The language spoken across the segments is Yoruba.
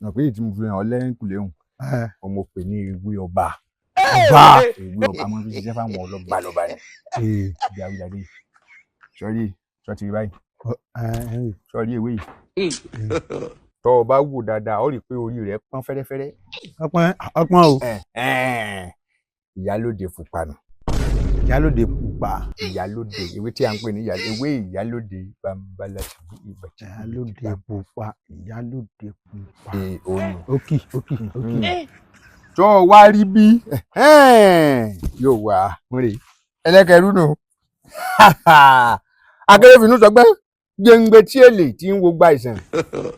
Nà pé èyí tí mo fi hàn ọ́ lẹ́yìn kùlé hùn, ọmọ pè ní ewé ọba. Ọba. Ewé ọba máa ń fi ṣiṣẹ́ fáwọn ọlọ́ba lọ́ba ni. Ibi àwíjàde sọrí sọtì rí báyìí, sọrí ewé yìí, tọ́ ọ bá wò dáadáa, ó rí i pé orí rẹ̀ pọ́n fẹ́rẹ́fẹ́rẹ́. Ọpọ́n ọpọ́n o. Ìyálóde pupa nù. Ìyálòde pupa. Ìyálóde, ewé tí a ń pè ní ewé ìyálóde bambala tìbí ìbàjẹ́. Ìyálòde pupa, ìyálòde pupa. Ee, òun. Ókì ókì ókì. Tó o wá rí bí yóò wá múre ẹlẹ́kẹ̀rú nù, akérèfínú sọgbẹ́ jẹ́ngbẹ́ tí èlé tí ń wo gba ìsàn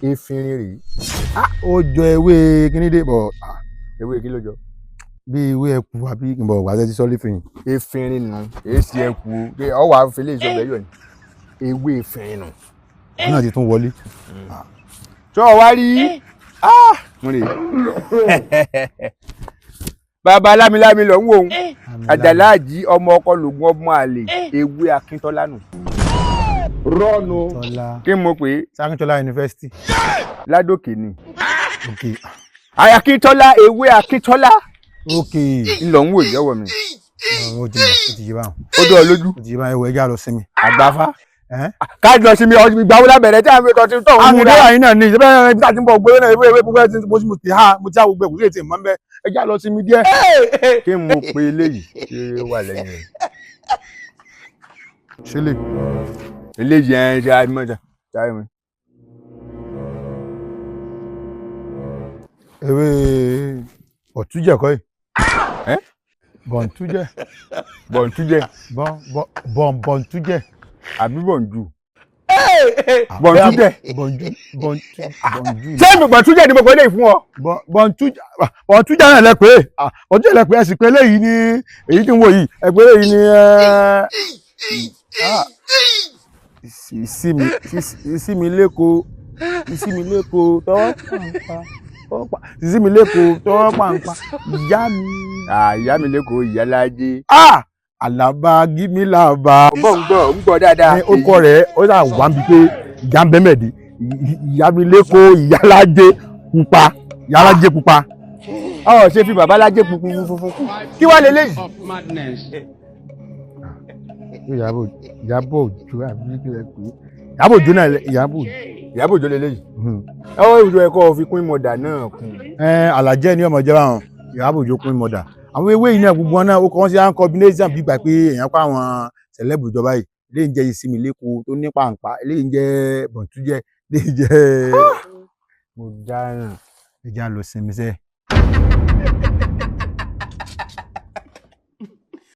efinrin rèé. Ó jọ ewé kínídé bọ̀. Ewé kí ló jọ? Bí ewé ẹkù àbí bọ̀ wàá tẹ́tí sọ́lé fìyìn. Efinrin nù, èsì ẹkù o, ọ wà á fi lè sọgbẹ́ yọ ni, ewé efinrin nù. Òun náà ti tún wọlé. Tó o wá rí múre, bàbá lámilámi lọ ń wò ó, àjàlá àjí ọmọ ọkọ lògùn ọmọ àlè, ewé akíntọ́lá nù. Rọ́ọ̀nù. Tọ́lá. Kí n mọ̀ pé. Sakíntola University. Ládòkè ni. Ok. Akíntọ́lá, ewé akíntọ́lá. Ok. Ńlọ ń wò ìjọwọ́ mi. Ó ti mọ̀, ó ti yé báwọn. Ó dọ̀ ọ́ lójú. Ó ti yé báwọn, ẹwọ ẹja lọ sinmi. Àgbàfà. Ẹ́? Ká lọ sí mi, ìgbà wo lábẹ̀rẹ̀ tí a fi tọ́ ti tọ̀ ń àmì múra. ìdíwà yín náà ní ìṣẹ́bẹ́ ibi tá a ti ń bọ̀ gbé náà, ewé ewé gbogbo ẹ̀ tí mo ti ha, mo ti ha gbogbo ẹ̀, kò sí ètò ìmọ̀ ń bẹ́, ẹja lọ sinmi díẹ̀. Kí n mo pe eléyìí tí ó wà lẹ́yìn rẹ̀? Ṣe lè. Eléyìí ẹ̀ ń ṣe àìmọ̀jà ṣáà mi. Ewé ọ̀túnjẹ̀ kọ́ yìí. Ẹ́? Bọ̀ǹtújẹ̀. Bọ̀ǹtújẹ̀. Bọ̀ǹtújẹ̀. Àbí bọ̀ǹjù? Bọ̀ǹtújẹ̀. Bọ̀ǹjú, bọ̀ǹtú, bọ̀ǹjú. Ṣé bọ̀ǹtújẹ̀ ni mo pè é fún ọ? Bọ̀ǹtújẹ̀, bọ̀ǹtújẹ̀ náà lẹ pé, bọ̀ǹtújẹ̀ lẹ pé, ẹ sì pé eléyìí ní èyí tí ń wò yìí, ẹ pé eléyìí ní ìsinmi, ìsinmi lẹ́kọ̀ọ́, ìsinmi lẹ́kọ̀ọ́ tọwọ́ pàǹpà, tọwọ́ pa, ìsinmi lẹ́kọ̀ọ́ tọwọ́ pàǹpà, ìyá mi. Ìyá mi lẹ́kọ̀ọ́, ìyá lájẹ́. Àlàbà gímílàbà. Bọ̀ ń gbọ́, ń gbọ́ dáadáa. Ní ó kọ́ rẹ̀, ó sà wá ń bi pé ìyá ń bẹ́mẹ̀ dé, ìyá mi lẹ́kọ̀ọ́, ìyá lájẹ́ pupa, ìyá lájẹ́ pupa. Ọ ṣe fi bàbá lájẹ́ pupu funfun kù, kí wàá lélẹ́yìí? Ìyábọ̀, Ìyábọ̀ Òjó àbí kí lẹ pè é, Ìyábọ̀ Òjó náà Ìyábọ̀ Òjó. Ìyábọ̀ Òjó lélẹ́yìí. Ẹ wọ́n ìjọ ẹ̀kọ́ fi kún ìmọ̀dà náà kún. Ẹ alàjẹ́ ni ọmọ jẹ́ báwọn, Ìyábọ̀ Òjó kún ìmọ̀dà. Àwọn ewé yìí náà, gbogbo wọn náà, ó kọ́ wọn sí àwọn combination bí gbà pé èèyàn kó àwọn sẹ̀lẹ́bù ìjọba yìí, eléyìí ń jẹ́ ìsinmi lẹ́kọ̀ọ́ tó ní pàǹpá, eléyìí ń jẹ́ bọ̀ǹtújẹ́, eléyìí ń jẹ́. Mo dáràn. Ẹ já lọ sinmi sẹ́ẹ̀.